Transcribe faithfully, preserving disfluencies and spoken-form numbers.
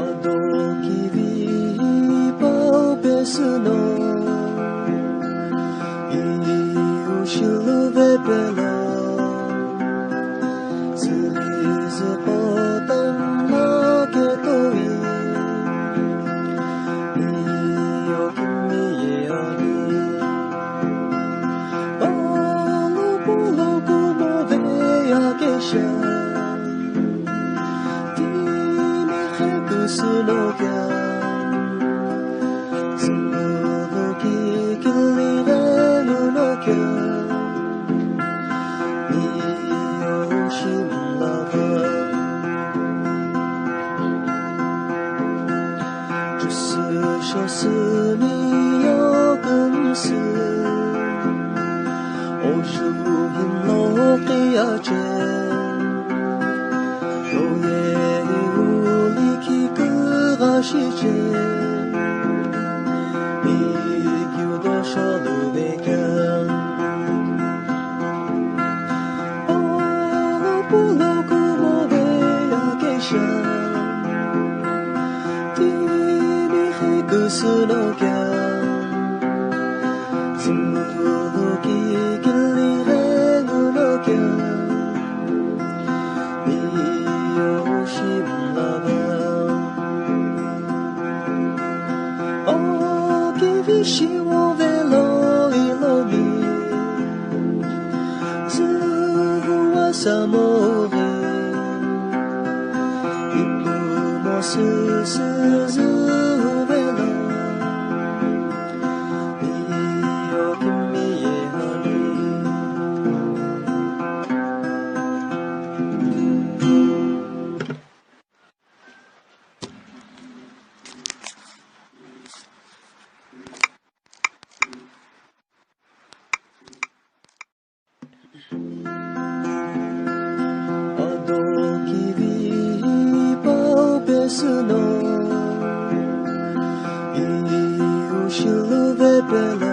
Ado kivi pau pesü no, iu shilu vepelo, züli züko tamla ketoi, iyo kimi ye ani. Palo polo kumo veya kesha. Timi khe kusuno kya? Züngülo ki kili ghelu no kya? Ni yo shim lava. Tüsü shasü ni yo kümsü. Oju himlo kiyache. Loye uli ki kugha shiche. Ikyu do shalu vekya. Polo polo kumo veya kesha. Timi khe kusuno kya? Züngülo ki kili ghelu no kya? Iyo shim lava. O kivi shiwo velo ilomi. Zühuwa samoghi. Ipu mo süsü zühuvelo. Iyo kimi ye ani. Ado kivi pau pesü no, iu shilu vepelo.